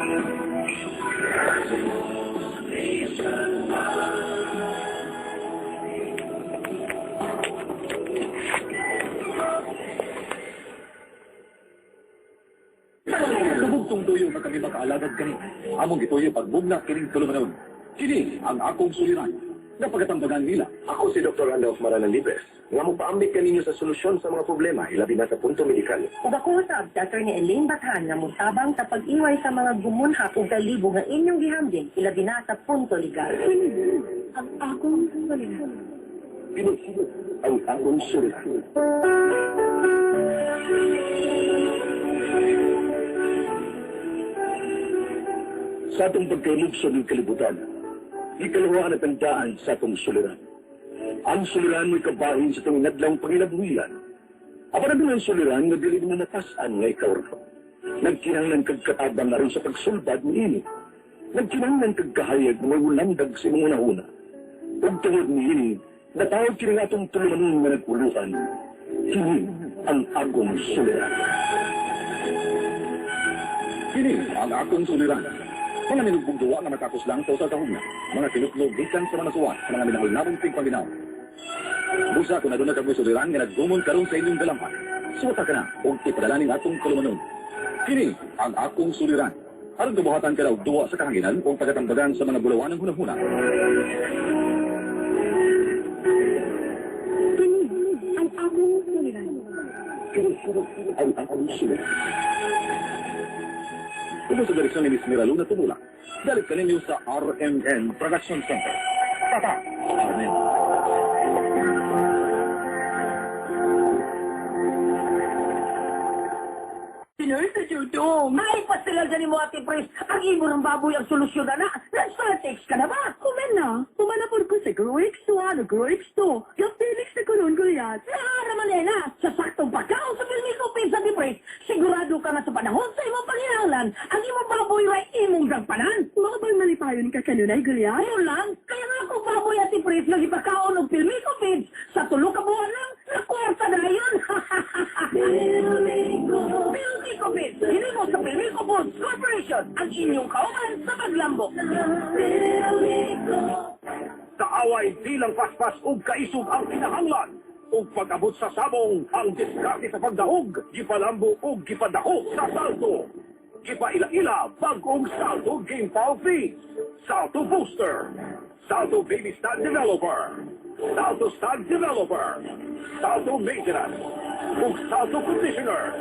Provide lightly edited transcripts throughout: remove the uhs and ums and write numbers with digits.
Sa bugtong tuyo na kami makaalagad kani. Among gituyo pagbugna kining tulumanon. Kini ang akong suliran. Napagatambagan nila. Ako si Dr. Randolph Maranalibes, nga mopaambit kaninyo sa solusyon sa mga problema, hilabi na sa punto medikal. Ug ako usab si Attorney Elaine Bathan nga motabang sa pag-iway sa mga gumunhak ug kalibo nga inyong gihambing ilabi na sa punto legal. Ang akong suliran. Kini ang akong suliran. Sa atong pagkaylubso ng kalibutan, ikalawa ang tandaan sa atong suliran. Ang suliran mo'y kabahin sa itong inadlang panginabuhian. Apan ang mga suliran nga dili mo matas-an nga ikaw ra. Nagkinahanglan kag katabang aron sa pagsulbad niini. Nagkinahanglan kag kahayag nga may ulandag sa imong hunahuna. Ug tungod niini, natawag kini nga atong tulumanon nga naguluhan. Kini ang akong suliran. Kini ang akong suliran. Mga minugbog duwa nga matapos lang sa usa ka hugna. Mga tinutlog gikan sa mga suwat, mga minahulnabong tigpaminaw. Busa kung aduna kamoy suliran nga nagdumon karon sa inyong galamhan. Suwata ka na og ipadala ning atong tulumanon. Kini ang akong suliran. Aron gabuhatan ka daw duwa sa kahanginan o pagatambagan sa mga bulawanang hunahuna. Kini ang akong suliran. Kini ang akong suliran. Tungkol sa direksyon ni Miss Mira Luna Tumula. Galit kaninyo sa RMN Production Center. Tata! RMN. Nurse Judong! Ay, pastilal dyan mo, Ate Pres! Ang imo ng baboy ang solusyon na na! Nag-Startex ka na ba? Human na. Humanapod ko sa Grow X1 o Grow X2. Yung Felix na kunon Goliath. Naara Malena! Sa saktong pagkaon sa Pilmico Pizza, Ate Pres, sigurado ka nga sa panahon sa imong panginahanglan, ang imong baboy ray imong dagpanan! Mao bang malipayon ka kanunay, Goliath? Ano lang? Kaya nga ako baboy at Pres nga gipakaon og Pilmico Feeds sa tulo ka buwan lang, nakwarta na yun! Pilmico! Pilmico Feeds! Hinimo sa Pilmico Foods Corporation ang inyong kauban sa paglambo. Pilmico! Kaaway bilang paspas ug kaisog ang kinahanglan. Ug pag-abot sa sabong, ang diskarte sa pagdahog, gipalambo ug gipadako sa salto. Gipaila-ila bag-ong Salto Game Power Feeds, Salto Booster, Salto Baby Stud Developer, Salto Stud Developer, Salto Maintenance, ug Salto Conditioner.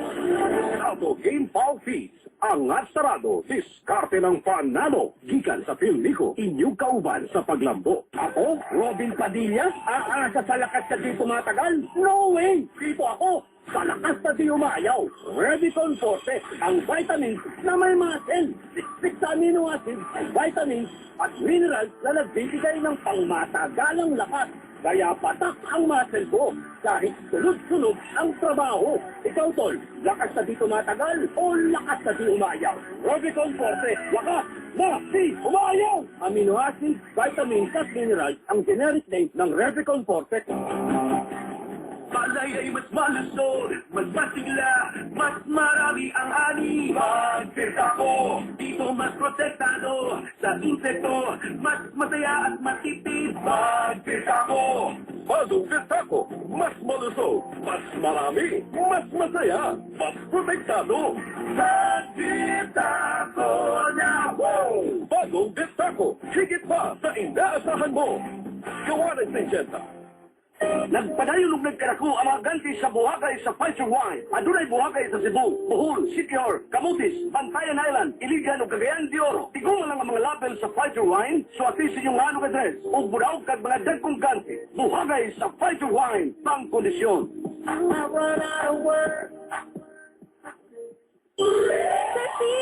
Salto Game Power Feeds, angat sarado, diskarte ng panalo, gikan sa Pilmico, inyong kauban sa paglambo. Ako, Robin Padilla, aasa sa lakas na di tumatagal? No way! Dito ako, sa lakas na di umayaw. Revicon Forte, ang vitamins na may muscle. Siksik sa amino acids, vitamins at minerals na nagbibigay ng pangmatagalang lakas. Kaya patak ang muscle ko kahit sunod-sunod ang trabaho. Ikaw, tol, lakas na di tumatagal o lakas na di umayaw? Revicon Forte, lakas na di umayaw! Amino acids, vitamins at minerals ang generic name ng Revicon Forte. Palay ay mas malusog, mas masigla, mas marami ang ani. Pagpirta ko, dito mas protektado, sa insekto, mas masaya at matipid. Pagpirta ko, bagong Virtaco, mas malusog, mas marami, mas masaya, mas protektado. Pagpirta ko na! Wow! Bagong Virtaco, higit pa sa inaasahan mo. Gawa ng Syngenta. Nagpadayon og nagkarako ang mga ganti sa buhagay sa Pfizer Wine. Adunay buhagay sa Cebu, Bohol, Siquijor, Camotes, Bantayan Island, Iligan ug Cagayan de Oro. Tiguma lang ang mga label sa Pfizer Wine, suwati sa inyong ngalan ug address ug budaog kag mga dagkong ganti. Buhagay sa Pfizer Wine, pang kondisyon. Sasi,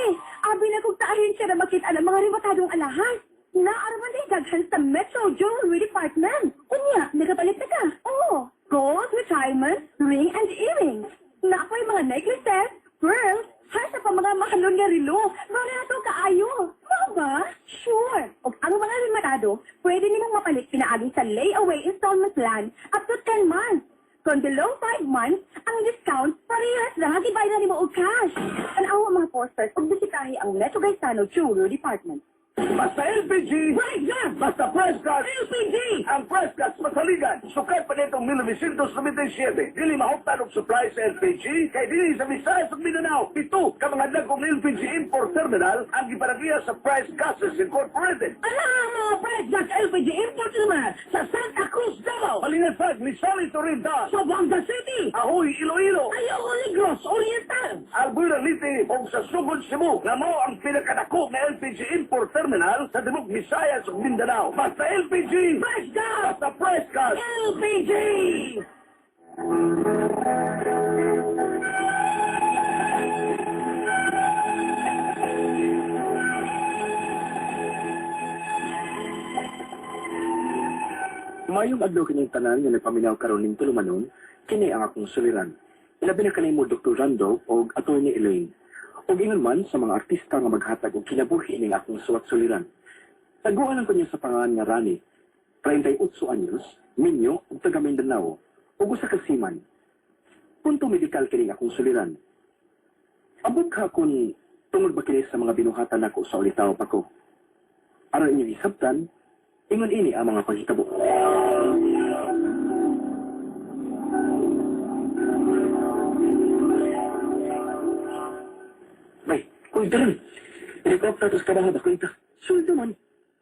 abi na kong taahensya na makita ng mga rematadong alahas. Naaraman day daghan sa Metro Jewelry Department. Unya, nagapalit na ka. Oo, gold, retirement, ring and earrings. Naapoy mga necklaces, pearls, hasta pa mga mahalon nga relo. Barato kaayo. Mao ba? Sure. Og ang mga rematado, pwede nimong mapalit pinaagi sa layaway installment plan up to 10 months. Kung below 5 months, ang discount parehas lang gibayad nimo og cash. Tan-aw ang mga posters ug bisitahin Mensahe ang Metro Gaisano Jewelry Department. Basta LPG! Price gas! Basta Press Gas! LPG! Ang Press Gas masaligan! Sukad pa nitong 1997. Dili mahuptan og supply sa LPG kay dili sa Visayas ug Mindanao. Pito ka mga dagkong LPG import terminal ang gipanagiya sa Price Gases Incorporated. Ala ang mga price gas LPG import naman sa Santa Cruz, Davao, Malinasag ni Sally Torinda, sa Buanga City, Ahoy, Iloilo, Ayoko Negros, Oriental. Albuera Leyte ug sa Sugod Cebu nga mao ang pinakadako nga LPG import terminal sa tibuok Visayas ug Mindanao. Basta LPG! Price gas! Basta Press Gas! LPG! Mayong adlaw kining tanan nga nagpaminaw karon ning tulumanon, kini ang akong suliran. Ilabi na kanimo Dr. Rando og Attorney Elaine. Og ingon man sa mga artista nga maghatag og kinabuhi ning akong suwat suliran. Taguan ang kanya sa pangalan nga Rani, 38 anyos, minyo ug taga Mindanao, ug usa ka seaman. Punto medikal kining akong suliran. Abot ka kun tungod ba kini sa mga binuhatan nako sa ulitaw pa ko. Aron inyong hisabtan, ingon ini ang mga panghitabo. Bay, kuy daran. Helicopter tas kabaho ba kuy ta. Suldo man.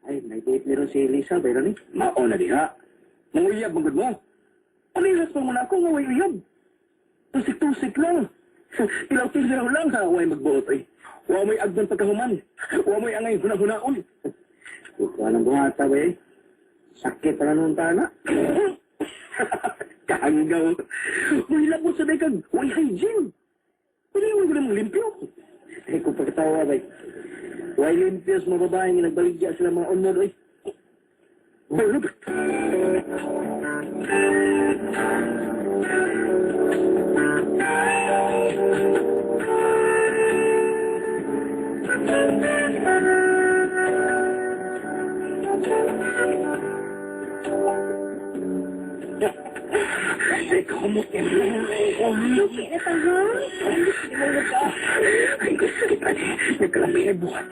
Ay, may date meron si Lisa, bay ron eh. Mao na diha. Manguyab man gud mo. Parehas pa mo na ako nga way uyab. Tusik-tusik lang. Tilaw-tilaw lang ha, way magbuot ay. Wa mo'y agdan pagkahuman. Wa mo'y angay huna-hunaon. Ikaw ang buhata bay. Sakit pa na noon tana. Kaanggaw. Way labot sa dekag, way hygiene. Piliwan ko namang limpyo. Ay, kung pagkatawa bay. Way limpyo sa mga babae nga nagbaligya sila mga unod ay. Bay, look. Ay, kumot. Lupi na ta, ha? Ay, gusto kita. Nagkalami na buhat.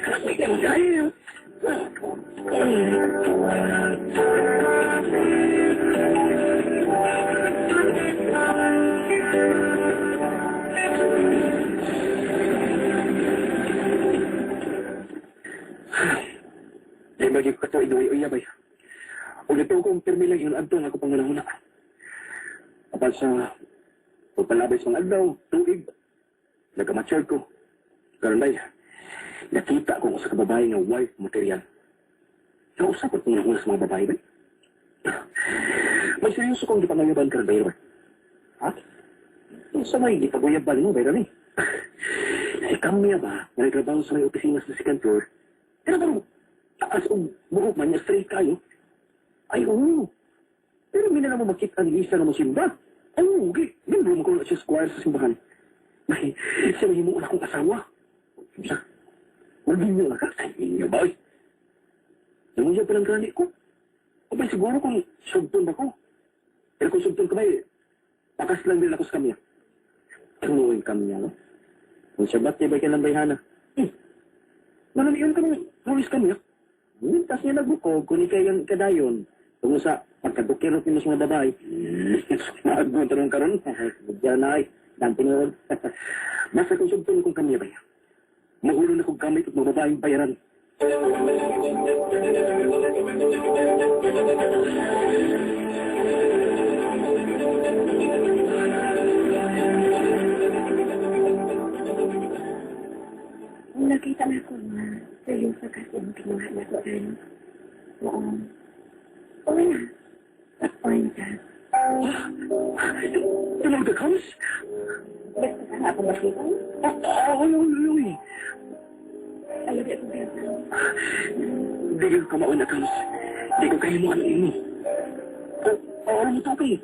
Kalami na dahil. Ay, bagay ko ito, iduwi-uya ba? O ito kong pirmi lang yung adto nga ako pangunahuna. Apan sa pagpalabay sa mga adlaw, tuig, nagka-mature ko. Karon bay, nakita ko sa kababae nga wife material. Nausap ko kung sa mga babae bay. May seryoso kong gipangayaban karon bay, Robert. Ha? Sa may gipaguyaban mo, bay eh. Si Kamya ba, nga nagtrabaho sa may opisina sa second floor, pero pero, taas og buhok man niya, straight kayo. Ay, oo. Pero may na naman makita ang isa na mosimba. Ay, oo, okay. Membro mo ko na siya square sa simbahan. Ay, siya mahimo na akong asawa. Siya, maginyo na ka. Ay, inyo ba, oy? Nanguya pa lang gani ko. Abay, siguro kung sugton ba ko. Pero kung sugton ka ba, eh, pakas lang din ako sa kanya. Tumuin kami niya, no? Kung siya ba't, ibay ka lang bayhana. Manamiyon ka nung hulis kami, ah. Mintas niya nagbukog, kung ikay ang kadayon. Tungo sa pagkadukirot ni mas mga babae. Nagpunta ron karon. Bigyan na ay, dang tinuod. Basta kung sugton kong kami ba, mahulo na kong gamit at mga babaeng bayaran. Nakita na ko na seryoso kasi ang kinuha na ko, Ann. Oo. Oo na. On ka. Tumawag ka, Kams? Basta ka nga ako makita. Oy, oy, oy, oy. Ayaw akong gano'n. Di ko kamaon na, Kams. Di ko kahimuan ang imo. O, alam mo to, kay.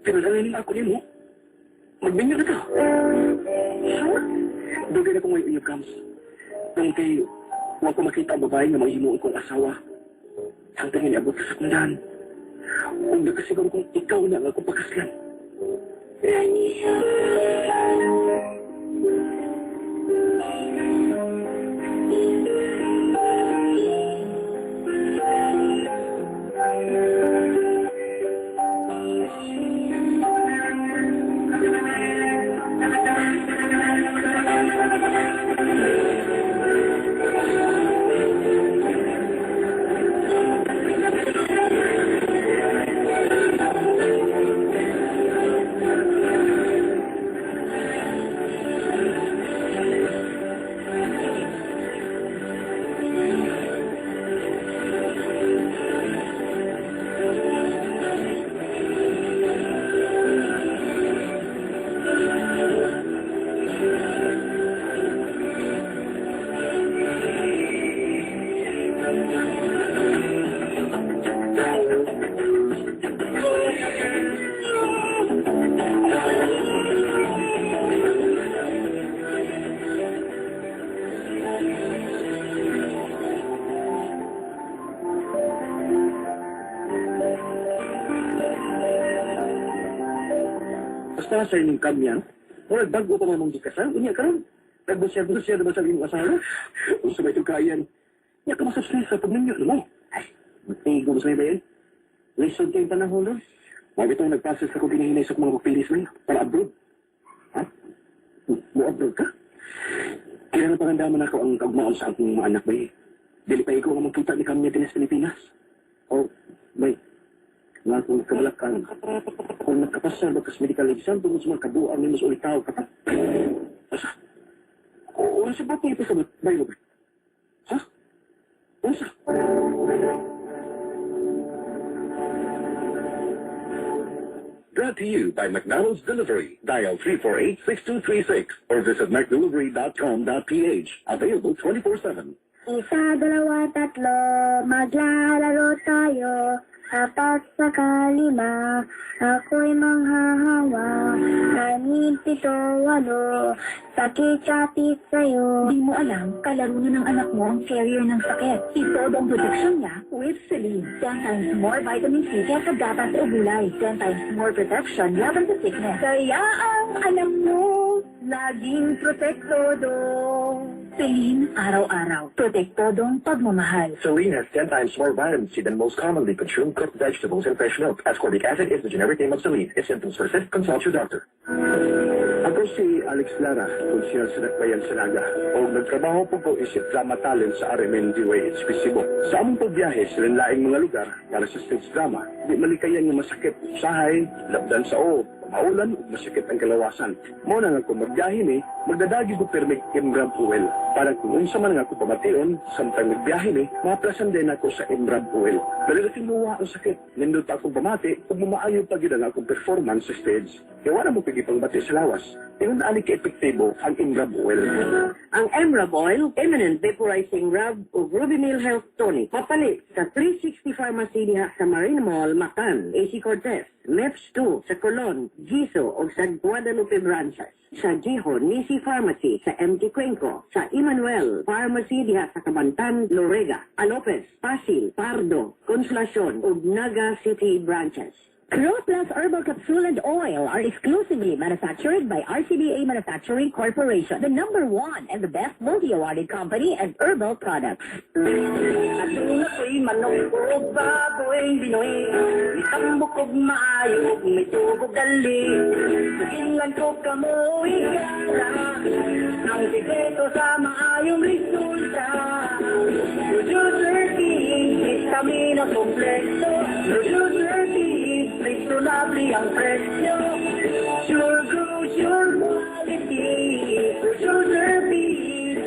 Pero nalanin ako nimo. Magbinyo na ka. Ha? Dugay na ko ngayon iyo, Kams. Kung kay, huwag ko makita ang babae nga mahimuon kong asawa. Hanggang nga niabot ka sa kundan. Kung nakasiguro kung ikaw na ang akong pakaslan. Rani. Kumusta sa inyong kamyan? Murag bago pa man mong gikasal, unya karon. Nagbusya-busya na ba sa inyong asawa? Unsa ba itong kayan? Nya ka masubscribe sa pagminyo mo. Ay, matigo mo sa ba yan? Lisod kayong panahon nun. Mao itong nagpasa sa kong ginahinay sa mga papilis mo para abroad. Ha? Mo abroad ka? Kaya na pangandaman ako ang kaugmaon sa akong mga anak ba eh. Dili pa ikaw nga magkita ni kami din sa Pilipinas. O, bay, nga kung kabalakan, kung nagkapasar ba kas medical exam, tungkol sa mga kabuang ni mas ulitaw ka pa. Asa? O, unsa ba ito sa bay, Robert? Ha? Unsa? Brought to you by McDonald's Delivery. Dial 348-6236 or visit mcdelivery.com.ph. Available 24/7. Isa, dalawa, tatlo, maglalaro tayo. Apat saka lima, ako'y manghahawa. Anim, pito, walo, sakit kapit sa'yo. Di mo alam, kalaro na ng anak mo ang carrier ng sakit. Itodo ang protection niya with Celine. 10 times more vitamin C kaysa gatas o gulay. 10 times more protection laban sa sickness. Kaya ang alam mo, laging protektado. Celine, araw-araw. Protektadong pagmamahal. Celine has 10 times more vitamin C than most commonly consumed cooked vegetables and fresh milk. Ascorbic acid is the generic name of Celine. If symptoms persist, consult your doctor. Ako si Alex Lara, konsehal sa Dakbayan sa Naga. O nagtrabaho po ko isip drama talent sa RMN DYHP Cebu. Sa among pagbiyahe sa laing mga lugar para sa stage drama, di malikayan nga masakit usahay, labdan sa uod, maulan ug masakit ang kalawasan. Mao na nga kung magbiyahe ni, magdadagi ko permig Emrab Oil. Para kung unsa man nga ako pamation, samtang nagbiyahe ni, maplasan din ako sa Emrab Oil. Dali ra kinuha ang sakit. Nindot akong pamati ug mamaayo pa gyud ang akong performance sa stage. Kaya wala mo pigi pangbati sa lawas. Ingon ani ka epektibo ang Emrab Oil. Ang Emrab Oil, Eminent Vaporizing Rub o Ruby Health Tonic. Papalit sa 360 Pharmacy diha sa Marina Mall, Mactan, AC Cortez, MEPS 2 sa Colon, Giso o sa Guadalupe branches. Sa Giho Nisi Pharmacy sa MT Cuenco, sa Emmanuel Pharmacy diha sa Cabantan, Lorega, Alopez, Pasil, Pardo, Consolacion ug Naga City branches. Grow Plus Herbal Capsule and Oil are exclusively manufactured by RCBA Manufacturing Corporation, the number one and the best multi-awarded company and herbal products. Aduna ko'y manok ug baboy Binoy. Mitambok og maayo, may tubog dali. Sugilan ko kamo igala. Ang sikreto sa maayong resulta. Producer Feed, vitamina kompleto. Producer Feed, reasonable ang presyo. Sure grow, sure quality. Producer Feed,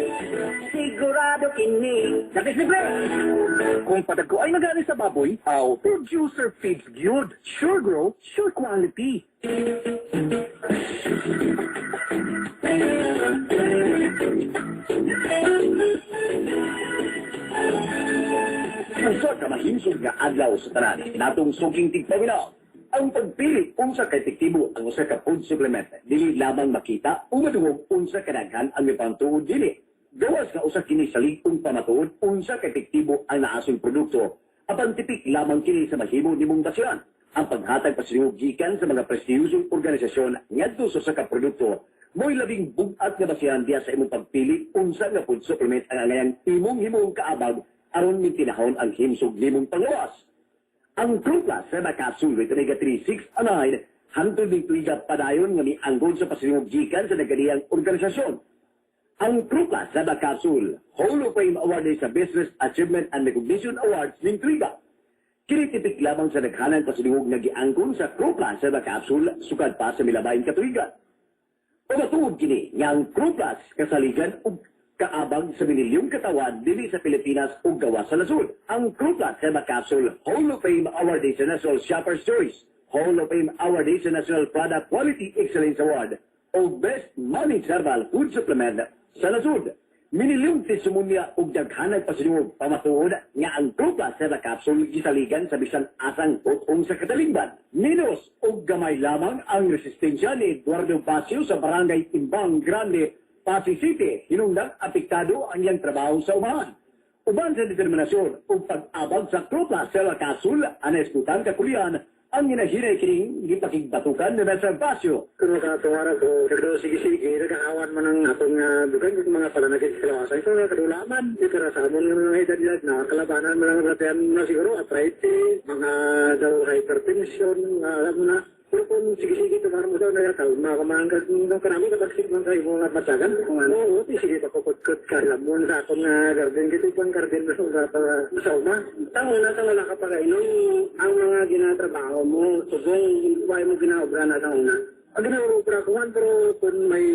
sigurado kini. Lapis ni Kung padagko ay nagani sa baboy, aw Producer Feeds gyud. Sure grow, sure quality. Usa ka mahimsog nga adlaw sa tanan natong suking tigpaminaw. Ang pagpili unsa ka epektibo ang usa ka food supplement dili lamang makita o madungog unsa kadaghan ang mipantuod dili. Gawas nga usa kini sa lig-ong pamatuod unsa ka epektibo ang naasong produkto. Apan tipik lamang kini sa mahimo nimong basiran. Ang paghatag pasilingog gikan sa mga prestihiyosong organisasyon ngadto sa usa ka produkto mo'y labing bug-at nga basihan diha sa imong pagpili unsa nga food supplement ang angayang imong himong kaabag aron mintinahon ang himsog nimong panglawas. Ang True Plus sa capsule with omega-3, 6, and 9, hantod ning tuiga padayon nga mianggod sa pasilingog gikan sa nagkaniyang organisasyon. Ang True Plus sa capsule, Hall of Fame Award sa Business Achievement and Recognition Awards ning tuiga. Kinitipik lamang sa naghanan pasilingog nga giangkon sa True Plus sa capsule sukad pa sa milabayng katuigan. Pamatuod kini nga ang True Plus kasaligan og kaabag sa milyong katawan dinhi sa Pilipinas ug gawas sa nasod. Ang True Plus Herbal Capsule Hall of Fame Award sa National Shopper's Choice, Hall of Fame Award sa National Product Quality Excellence Award o Best Managed Herbal Food Supplement sa nasod. Minilyong testimonya ug daghanag pasilingog pamatuod nga ang True Plus Herbal Capsule gisaligan sa bisan asang hutong sa katalingban. Minos og gamay lamang ang resistensya ni Eduardo Basio sa Barangay Timbang Grande, Pasig City. Hinungdang apektado ang iyang trabaho sa umahan. Uban sa determinasyon ug pag-abag sa True Plus Herbal Capsule, ang eskutan kakulian Ang ginahinay kining gipakigbatukan ni Metro Pasio. Kuno ka tungara ko, kado sige sige, nagahawan man ang atong dugang mga palanagit sa kalawasan. Ito nga kadulaman, ito ra sa amon nga mga edad edad na kalabanan man ang ratian na siguro arthritis, mga daw hypertension, mga alam mo na. Pero kung sige sige tumara mo daw na kalma ka man kag nung kanami kabagsig man sa imong nga matyagan. Kung ano, oo, di sige pa kukot ka lamon sa akong garden kito pang garden na sa uma. Tama na sa wala ka pa kainom, ang mga ginatrabaho mo, subong, why mo ginaobra na sa una? Ang ginaobra ko man, pero kung may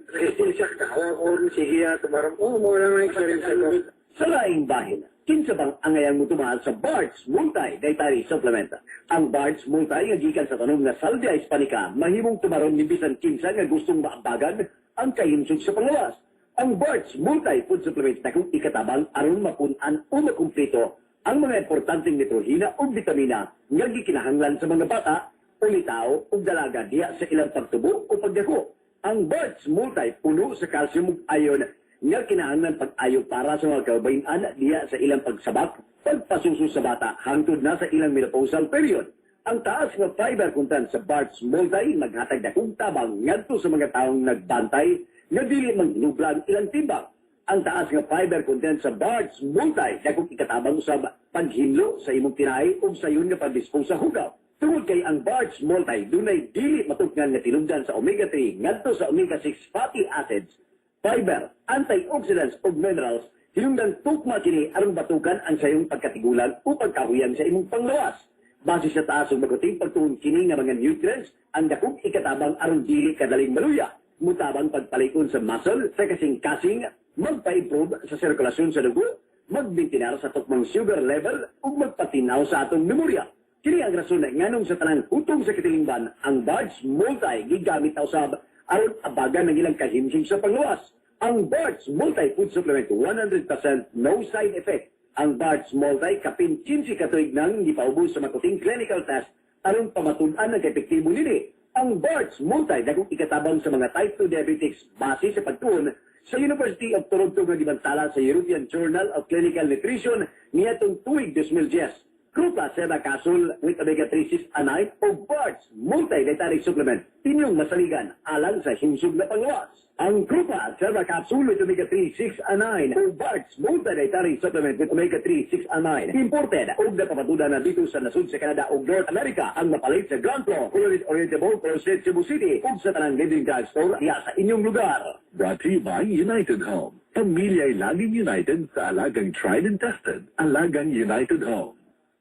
resistensya ka, kung sige, tumarang, oh, mo lang ang experience ko. Sa laing bahin, kinsa bang angayan mo tumahal sa Bart's Multi Dietary Supplement? Ang Bart's Multi nga gikan sa tanom nga Salvia Hispanica mahimong tumaron ni bisan kinsa nga gustong maambagan ang kahimsog sa panglawas. Ang Bart's Multi Food Supplement na kung ikatabang aron mapun-an o makumpleto ang mga importanteng nitrohina o bitamina nga gikinahanglan sa mga bata, ulitaw ug dalaga diha sa ilang pagtubo o pagdako. Ang Bart's Multi puno sa calcium ug iron nga kinahanglan pag-ayo para sa mga kababayen-an diha sa ilang pagsabak, pagpasuso sa bata hangtod na sa ilang menopausal period. Ang taas nga fiber content sa Bart's Multi maghatag dakong tabang ngadto sa mga taong nagbantay nga dili manginubla ang ilang timbang. Ang taas nga fiber content sa Bart's Multi dakong ikatabang usab paghinlo sa imong tinahi ug sayon nga pagdispose sa hugaw. Tungod kay ang Bart's Multi dunay dili matukngan nga tinubdan sa omega-3 ngadto sa omega-6 fatty acids, fiber, antioxidants ug minerals, hinungdan tukma kini aron batukan ang sayong pagkatigulang o pagkahuyan sa imong panglawas. Base sa taas ug maguting pagtuon kini nga mga nutrients, ang dakong ikatabang aron dili kadaling maluya. Mutabang pagpalikon sa muscle, sa kasing-kasing, magpa-improve sa sirkulasyon sa dugo, magbintinar sa tukmang sugar level ug magpatinaw sa atong memorya. Kini ang rason na nganong sa tanang utong sa katilingban, ang Bart's Multi gigamit na usab aron abagan ng ilang kahimsog sa panglawas. Ang Bart's Multi Food Supplement 100% no side effect. Ang Bart's Multi kapin 15 ka tuig nang gipaubos sa makuting clinical test aron pamatud-an ang epektibo nini. Ang Bart's Multi dagong ikatabang sa mga type 2 diabetics base sa pagtuon sa University of Toronto nga gibantala sa European Journal of Clinical Nutrition niadtong tuig 2010. Krupa Seba Capsule with Omega-3, 6 and 9 o Bart's Multi-Dietary Supplement. Inyong masaligan alang sa himsog na panglawas. Ang Krupa Seba Capsule with Omega-3, 6 and 9 o Bart's Multi-Dietary Supplement with Omega-3, 6 and 9. Imported o napapatuda na dito sa nasud sa Canada o North America ang mapalit sa Grand Floor, Colored Oriental Mall, Closet, Cebu City ug sa tanang leading drugstore diha sa inyong lugar. Brought to you by United Home. Pamilya'y laging united sa alagang tried and tested. Alagang United Home.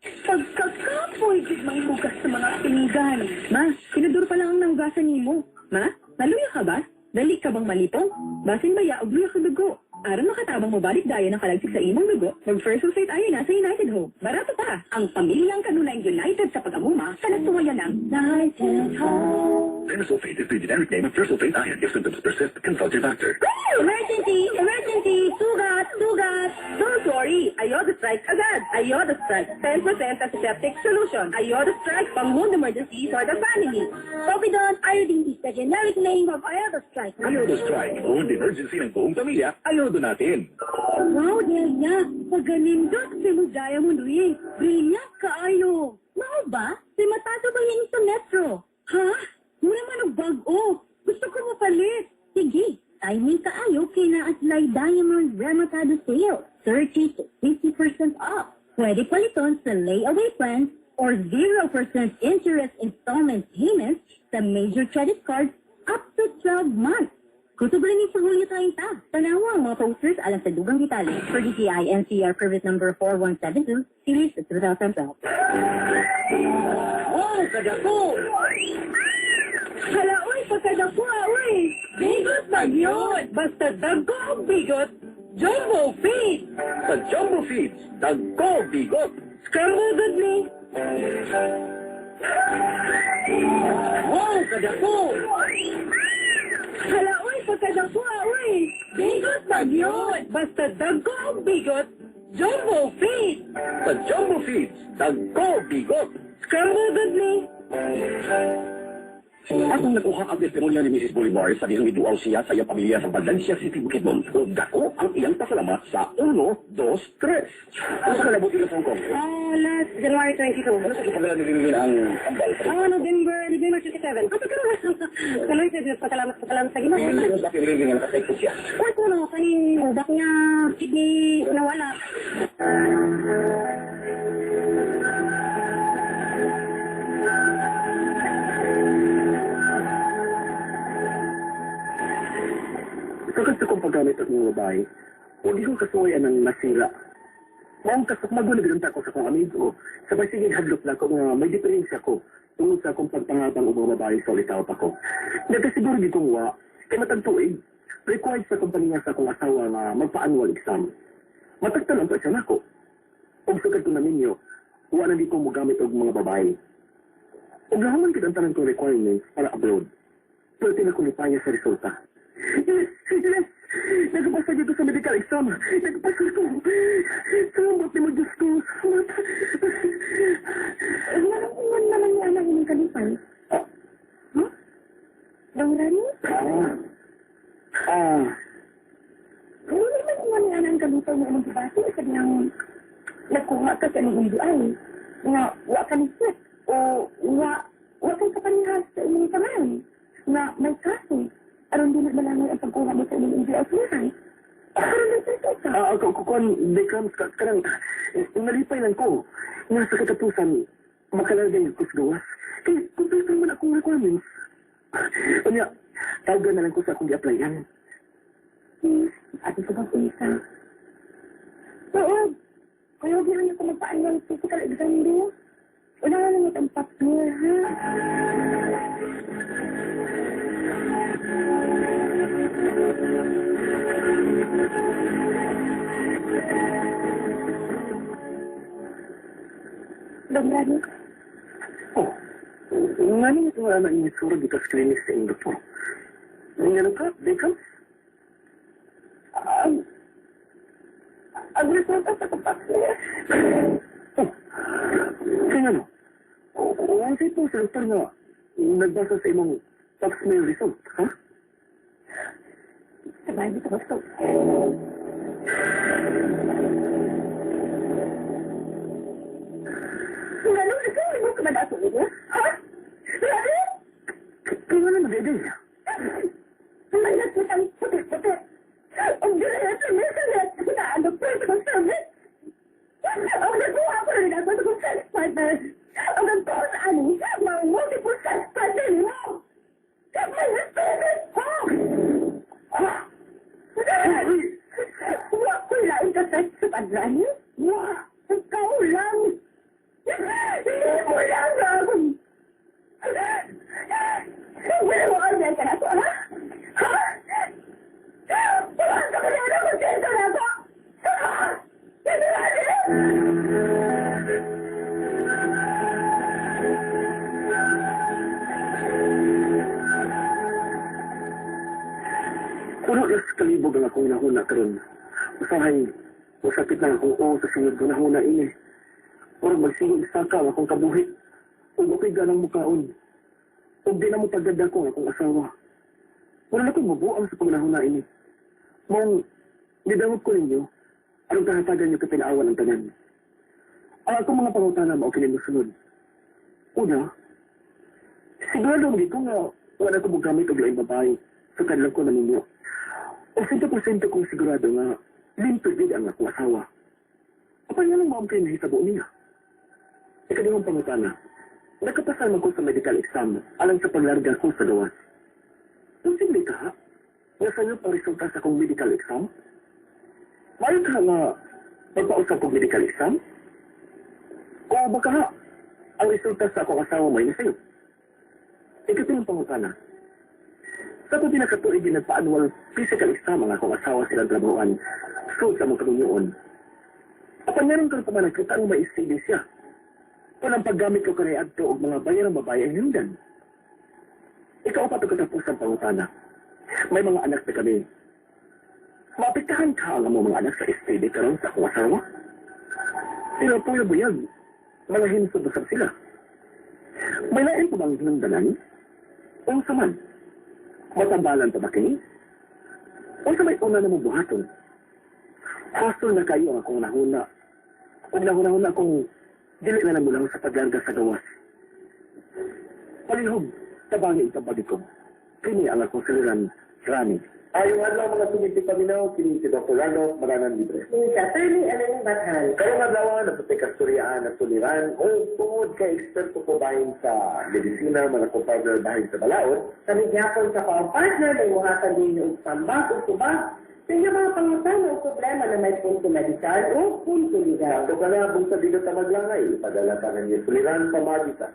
Pagkakapoy gid manghugas sa mga pinggan. Ma, tinidor pa lang ang nahugasan nimo. Ma, naluya ka ba? Dali ka bang malipong? Basin baya og luya ka dugo. Aron makatabang mobalik dayon ang kalagsik sa imong dugo, mag First Sulfate ayo na sa United Home. Barato pa. Ang pamilyang kanunayng united sa pag-amuma sa nagtuwayan ng United Home. Ferrous sulfate is the generic name of ferrous sulfate iron. If symptoms persist, consult your doctor. Emergency! Emergency! Sugat! Sugat! Don't worry! Ayoda Strike agad! Ayoda Strike! 10% antiseptic solution. Ayoda Strike pang wound emergency for the family. Povidone iodine is the generic name of Ayoda Strike. Ayodo Strike. Wound emergency ng buong pamilya, ayodo natin. Wow, Delia! Paganindot si mo diamond ring. Brilliant kaayo. Mao ba? Rematado ba yan sa Metro? Ha? Mura man og bag-o. Gusto ko mapalit. Sige, timing kaayo kay naa sila'y Diamond Rematado Sale. 30 to 50% off. Pwede paliton sa layaway plans or 0% interest installment payments sa major credit cards up to 12 months. Kutob rin sa Hulyo 30. Tanawa ang mga posters alang sa dugang detalye. For DTI NCR Permit Number 4172, Series 2012. Wow, kadako! Hala, uy, pagkadako, ah, uy! Bigot man yun! Basta dagko ang bigot, Jumbo Feed! Sa Jumbo Feeds, dagko bigot. Scramble good me! Wow, kadako! Hala, uy, pagkadako, ah, uy! Bigot man yun! Basta dagko ang bigot, Jumbo Feed! Sa Jumbo Feeds, dagko bigot. Scramble good me! Atong nakuha ang testimonya ni Mrs. Bolivar sa dihang miduaw siya sa iyang pamilya sa Valencia City, Bukidnon. Ug dako ang iyang pasalamat sa 1, 2, 3. Ano sa nabot ila sa Hong Kong? Ah, last January 22. Ano sa ipagdala ni Lilin ang tambal? Ah, November 27. Ah, pagkaroon. Tuloy sa Diyos, pasalamat, pasalamat sa Ginoo. Hindi sa Lilin nga nakasayko siya. Kung ano, kaning udak niya, kidney, nawala. Sa gusto kong paggamit at mga babae, huwag ko kasuwayan ang nasira. Maong kasukmago na ginunta ko sa akong amigo, sabay sige hadlok na ko nga may diferensya ko tungod sa akong pagpangatang og mga babae sa ulitaw pa ko. Nagkasiguro di kong wa, kay matag tuig, required sa kompanya sa akong asawa nga magpa-annual exam. Matagtan ang siya nako. Ug sugad ko na ninyo, wa na di ko mogamit og mga babae. Ug nahuman gid ang tanan kong requirements para abroad. Pwede na ko lipaya sa resulta. Yes! Yes! Nagpasa dito sa medical exam! Nagpasa ko! Salamat ni mo, Diyos ko! Salamat! Naroon naman ni Ana ining kalipay. Huh? Dong Rani? Ah. Ah. Ano naman ingon ni Ana ang kalipay mo imong gibati sa diyang nagkuha ka sa imong ay nga wa ka ni fit o wa kay kapanihas sa imong kamay nga may kaso aron di na malangoy ang pagkuha mo sa imong NGO suhan. Karon nagsasaw ka. Ah, ako, kukuan, Beckham, karang, nalipay lang ko. Nga sa katapusan, makalagay ko sa gawas. Kay, kumpleto naman akong requirements. Unya, tawagan na lang ko sa akong gi-applyan. Ate ko bang isa? Oo. Kaya huwag na ako magpa-annual physical exam do. Wala na lang itong pap smear, ha? Dong Rani, Oh, nga ni wala na inyong sura dito sa clinic sa imong doktor. Nga ka, Beckham? ang resulta sa akong pap smear. Oh, kaya ano? O, sa po sa doktor nga, nagbasa sa imong pap smear result, ha? Sabay dito gusto. Ngano, ikaw mo ka ba niya? Ha? Ngano? Kaya naman, Dede. Malat mo ang puti-puti. Ang diretso niya sa net na ang personal service. Ang nagawa ko rin ako sa sex partner. Ang nagpo sa ani, mga multiple sex partner mo. May respeto ko! Wa ko lain ka sex sa padrani? Wa! Ikaw lang! Hindi mo lang ako! Wala mo ang ka na ako, ha? Ha? Wala ka na ako, dito na ako! Puno na sa kalibog ang akong nahuna karon. Usahay, masakit na akong oo sa sunod ko nahuna ini. Murag magsigig saka ang akong kabuhi. Ug okay ganang mukaon. Ug di na mo pagdada ko ang akong asawa. Wala na kong mabuang sa pangnahuna ini. Mong, nidawag ko ninyo, anong kahatagan niyo kapinaawan ang tanan. Ang akong mga pangutana mao kini mosunod. Una, sigurado ang ko nga wala ko mogamit og laing babae sa kadlok ko na ninyo. O 100% kong sigurado nga limpyo gid ang akong asawa. Apan nga lang maong kayo nahitabo niya. Ikaduhang pangutana, nakapasal man ko sa medical exam alang sa paglarga ko sa gawas. Posible ka ha? Nga sa'yo ang resulta sa akong medical exam? Mayo ka nga magpausap kong medical exam? O baka ha, ang resulta sa akong asawa mo ay nasa'yo. Ikatulong pangutana, sa pag pinakatuig din nagpa-annual physical exam ang akong asawa silang trabahoan sud sa mong kaminyoon. Apan meron karon pa man nagkita ang may STD siya. Kung ang paggamit ko kanay adto og mga bayarang babae ang hinungdan. Ikaw pa to katapos ang pangutana. May mga anak na kami. Maapektahan ka ang among mga anak sa STD karon sa akong asawa? Pero po buyag, mga hinsod usab sila. May lain pa bang hinungdanan? Unsa man? Matambalan pa ba kini? Unsa may una na mo buhaton? Hostile na kayo ang akong nahuna. Ug nahuna-huna kung dili na lang mo lang sa paglarga sa gawas. Palihog, tabangi itabagi ko. Kini ang akong suliran, Rani. Ayong adlaw, mga sumiti paminaw, kini si Dr. Rano, Maranan Libre. Kini si Attorney Ellen Bathan. Karong adlaw, naputay kastoryaan at suliran o tungod kay eksperto ko bahin sa medisina, mga kumpartner bahin sa balaod. Kami gyapon sa kaong partner na imuhatan din og tambak o tubag sa inyong mga pangutana o problema na may punto medikal o punto legal. Ato ka na, bungsa dito ta maglangay, padala ka ng iyong suliran pamagi sa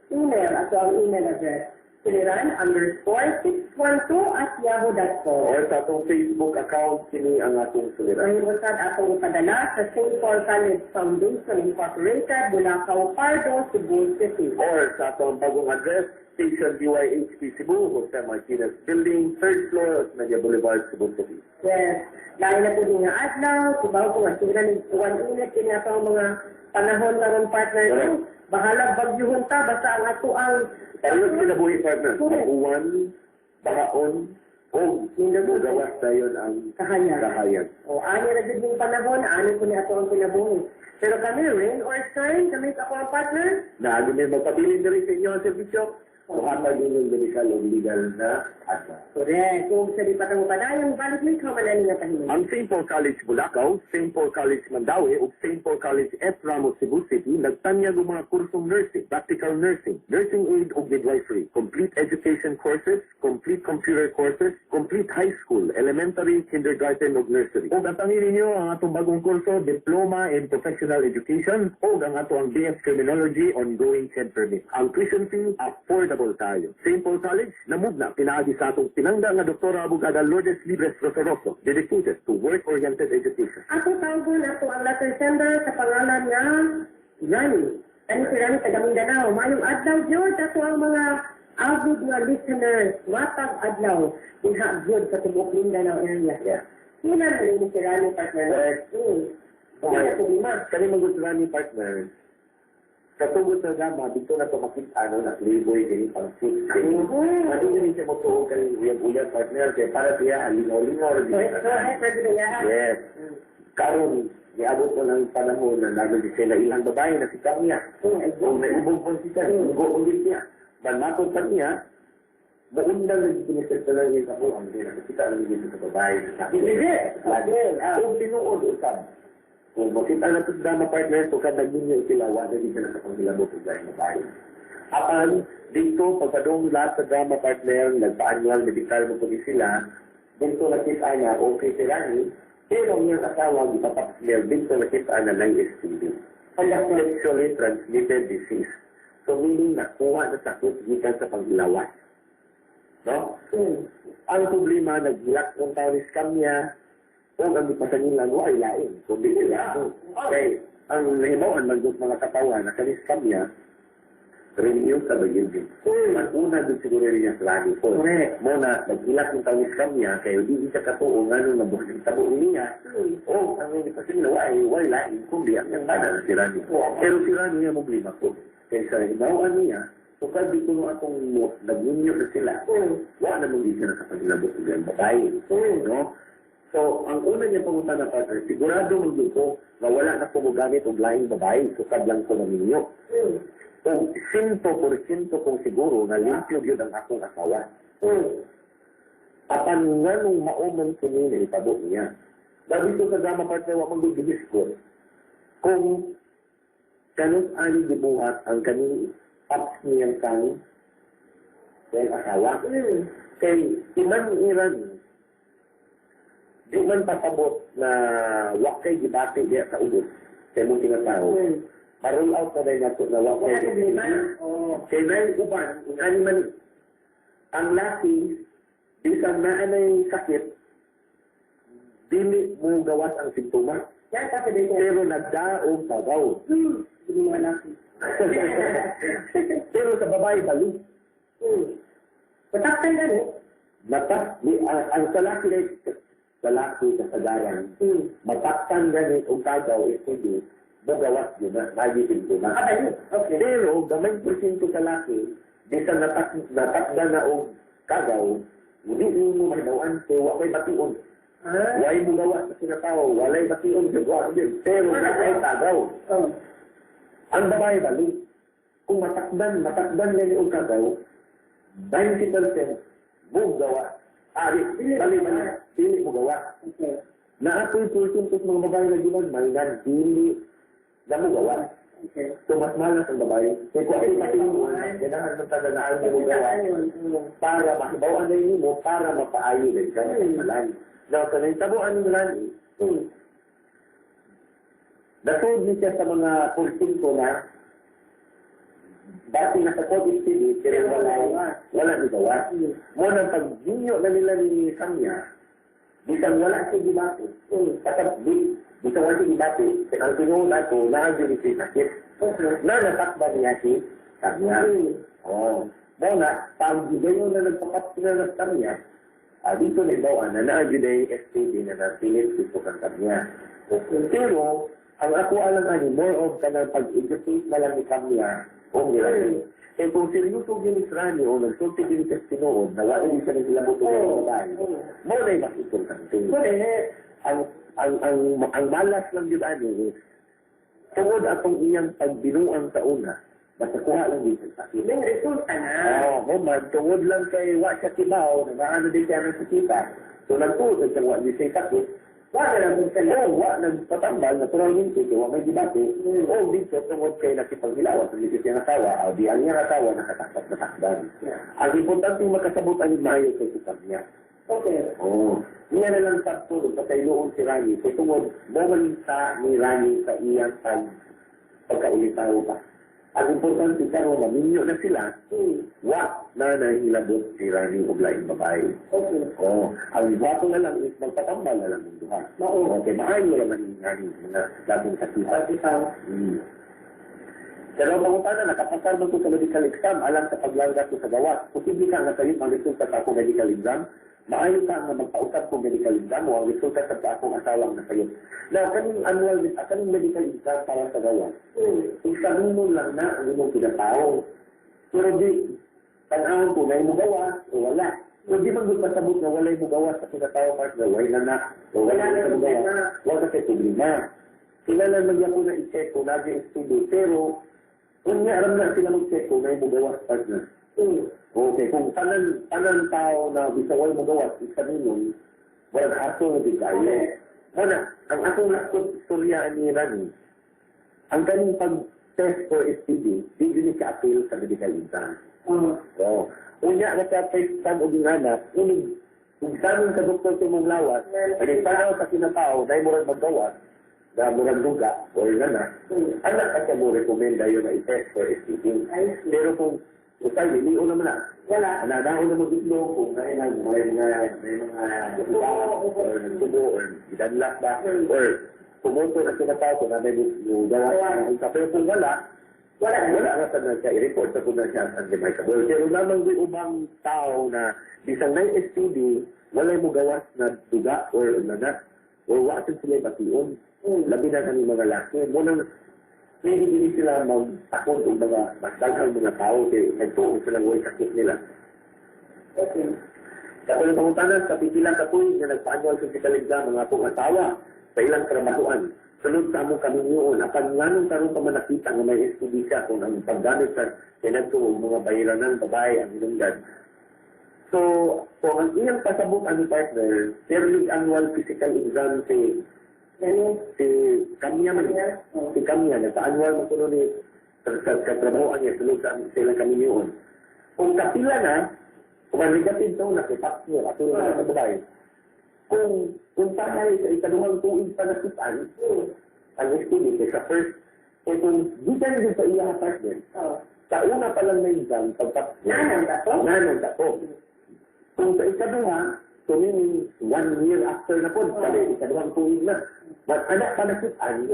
Email, ato ang email address, suliran_612@yahoo.com. Or sa atong Facebook account, kini ang atong suliran. Mahimutad atong ipadala sa St. Paul College Foundation Incorporated, Bulacau, Pardo, Cebu City. Or sa atong bagong address, Station BYHP Cebu, Jose Martinez Building, 3rd floor, Osmeña Boulevard, Cebu City. Yes. Lain na po din nga adlaw, kubaw ko nga sila ni uwan init kini atong mga panahon karon, partner. Correct. Bahala bagyuhon ta basta ang ato ang Parehas kinabuhi, partner. Correct. Uwan, bahaon, o gawas dayon ang kahayag. Kahayag. O ani ra jud ning panahon, ani ko ni ato ang kinabuhi. Pero kami, rain or shine, kami sa ako ang partner. Naagi may magpabilin diri sa inyo ang serbisyo. Muhatag inyong medical o legal na advice. Correct. Kung sa di pa tamo padayon, balik ni ka man nga pahingi. Ang St. Paul College Bulacau, St. Paul College Mandaue ug St. Paul College F. Ramos Cebu City nagtanyag og mga kursong nursing, practical nursing, nursing aid ug midwifery, complete education courses, complete computer courses, complete high school, elementary, kindergarten ug nursery. Ug atangin ninyo ang atong bagong kurso, Diploma in Professional Education ug ang ato ang BS Criminology ongoing CHED permit. Ang tuition fee affordable tayo. St. Paul College namugna pinaagi sa atong pinangga nga Doktora Abogada Lourdes Libres Rosaroso, dedicated to work-oriented education. Ato tawgon ato ang letter sender sa pangalan nga Rani. Ani si Rani taga Mindanao. Mayong adlaw gyud ato ang mga avid nga listeners. Matag adlaw dinha gyud sa tibuok Mindanao area. Sina na ni si Rani, partner? Correct. Wala problema. Kani mo gusto ni partner, sa tugod sa drama, dito na ito makita ano, na playboy kay pang six. Madili ni siya mo tuog kay uyag-uyag, partner, kay para siya alingaw-lingaw. Correct, correct, correct. Yes. Karon, niabot ko ng panahon na namin di sila ilang babae na si Kanya. Kung naibog po siya, ibo ulit niya. Banatod pa niya, maundang na ginisip na lang niya sa buong, hindi nakikita lang dito sa babae. Hindi. Lagi. Kung tinuod, usab. Kung makita na ito sa drama, partner, kung kadag ninyo ikilawa, na di siya na sa panghilabot o dahil babae. Apan, dito, pagpadong lahat sa drama, partner, nagpa-annual medical mo po sila, dito nakita na okay sila ni, pero ang iyang asawa, ipapapsmear, dito nakita na ng STD. Sexually transmitted disease. So, meaning, nakuha na sakit gikan sa panghilawas. No? Ang problema, naghilak ng tao ni scam niya, o ang ipasangilan, wa ay lain. Kundi sila. Okay. Ang nahibawan, magdot mga katawan, na kani scam niya, renew sa bagildi. Mag-una din siguro rin niya sa lagi ko. Correct. Muna, naghilak ng tao ni scam niya, kaya di siya katuo nga nung nabuhay sa tabo niya. O, ang ipasangilan, wa ay wa ay lain, kundi ang iyang bana na si Rani. Pero si Rani niya problema ko. Kaya sa hibawan niya, tukad di ko nung akong nag-inyo na sila, wa na mong di siya nakapagilabot ng iyang babae. No? So, ang una niya pangunta na, partner, sigurado mong ko na wala na ko mogamit og laing babae, sukad lang ko na ninyo. Kung 100% kong siguro na limpyo yun ang akong asawa. Apan nga nung mauman kini na itabo niya. Dahil ito sa drama, partner, wa man gud ko. Kung kanus ani gibuhat ang kaning paps niyang kang kay asawa. Kay iman iran di man pasabot na wa kay gibati diya sa ubos kay mong tinatao. Ma-roll out na dahil nato na wa Wala kay problema. Oo. Kay dahil uban, kung ani man ang laki, bisan naa nay sakit, dili mo gawas ang simptoma. Yan kasi dito. Pero nagdaog tagaw. Hindi mo laki. Pero sa babae, balo. Mataktan gani. Mata, ni, ang sa laki, sa laki kasagaran, mataktan gani og tagaw is hindi, mo gawas yun na, lagi simptoma. Ah, balo. Okay. Pero, gamay porsyento sa laki, Bisan natakda na og kagaw, hindi mo mahibaw-an kay wa may bation. Way mo gawa sa kinatao, walay bation sa gawa din. Pero naay kagaw. Ang babae bali, kung matakdan na og kagaw, 90% mo gawa. Ah, di, bali, bali, dili mo gawa. Naa poy percentage mga babae na ginagmay na dili na mo gawa. So, mas malas ang babae. Kaya kung ako patinuan, ganahan mo taganaan mo gawa para mahibawan na mo para mapaayo din ka sa malan. Now, sa nahitabuan ng malan, nasod ni siya sa mga porsyento na dati nasa COVID TV, pero wala ni gawa. Mo nang pagginyo na nila ni Samya, bisan wala siya gibati. Kasab, di, bisan wala siya gibati, ang tinuod ako, naa gyud siya sakit. Na natakba niya si Samya. Oh. Mo na, pag gayon na nagpapatila na Samya, dito na ibawan na naa gyud ay STD na napilit dito kang Samya. Pero, ang ako alang ani, more of kanang pag-educate na lang ni Kamya o nila. Eh kung seryoso gyud ni Rani o nagsulti gyud sa tinuod na wala din siya nagsilabot og babae, mo na mas importante. Ang malas lang gyud ani is tungod atong iyang pagbinuang sa una, basta kuha lang din sa sakit. May resulta na. Oo, oh, man, tungod lang kay wa siya kibaw, na naano din siya ng sakita. So nagtuod siya wa di siya sakit. Wa na lang kung sala. Oo, wa nagpatambal, naturalmente, kay wa may gibati. O dito, tungod kay nakipaghilawas, hindi siya asawa, o di ang iyang asawa nakatapat na takdan. Ang importante makasabot ang maayo kay si niya. Oo. Niya na lang sabto, patayloon si Rani, kay tungod, moment sa ni Rani sa iyang pagkaulitaw pa. Ang importante karon maminyo na sila, wa na nahilabot si Rani og laing babae. Oo. Ang gwapo na lang is magpatambal na lang ng duha. Mao. Okay, maayo naman yung Rani mga laging sakita. Pero ang pangutana, nakapasar man ko sa medical exam alang sa paglarga ko sa gawas. Posible ka nga sayop ang resulta sa akong medical exam. Maayo ka nga magpausap kong medical exam o ang resulta sa akong asawang nasayop. Now, kaning annual, kaning medical exam para sa gawas, examino lang na ang imong kinatao. Pero di, tanawon ko na imong gawas o wala. Pero di man gud pasabot na walay mo gawas sa kinatao partner, way na na, o wala Wala na na sa gawas. problema. Wala kay problema. Kilala man ko na i-check ko, lagi STD, pero kung nga aram na sila mag-check ko, na imong gawas partner. Okay, kung tanan tao na bisa way mo gawas, examinon, walang aso na di kayo. Muna, ang akong lakot istorya ni Rani, ang kaning pag-test for STD, di din siya appeal sa medical exam. Oo. Unya, nagka-test tan og anak, unig, examin sa doktor sa imong lawas, ay tanaw sa kinatao, dahil murag maggawas, na murag duga, or nana, anak ka siya mo recommend dayon na i-test for STD. I see. Pero kung usay, liliw naman na. Wala. Anadaon na mag-itlog, kung may mga or nagtubo, or idanlak ba, or pumunto na kinatao kung na may gawa na isa. Pero kung wala, Wala na. wala na sa na siya i-report sa kung na siya ang undeniable. Pero lamang may ubang tao na bisang na STD, walay mo gawas na duga or nana, or wa sa sila bation. Labi na kami mga laki. Munang pwede din sila magtakot og mga mas daghang mga tao kay nagtuo sila way sakit nila. Sa kung pangutana sa pipila ka tuig nga nagpa-annual physical exam ang akong asawa sa ilang trabahoan. Sunod sa among kaminyoon, apan nganong karon pa man nakita nga may STD siya kung ang paggamit sa kinadto og mga bayranan babae ang hinungdan. So, kung ang iyang pasabot ang partner, pero yung annual physical exam si si Kamya man, si Kamya, nagpa-annual man kuno ni sa katrabahoan niya, sulod sa ilang kaminyoon. Kung kapila na, kung ang negative daw na, kay partner, ato na sa babae, kung tayo sa ikaduhang tuig pa nakitaan, ang STD, kay sa first, eh kung di ka na sa iya partner, sa una pa lang na exam, pagkat, Nanang ka to? Nanang ka to. Kung sa ikaduha, so meaning one year after na po, sabi, ikaduhang tuig na. But anak pa nakitaan,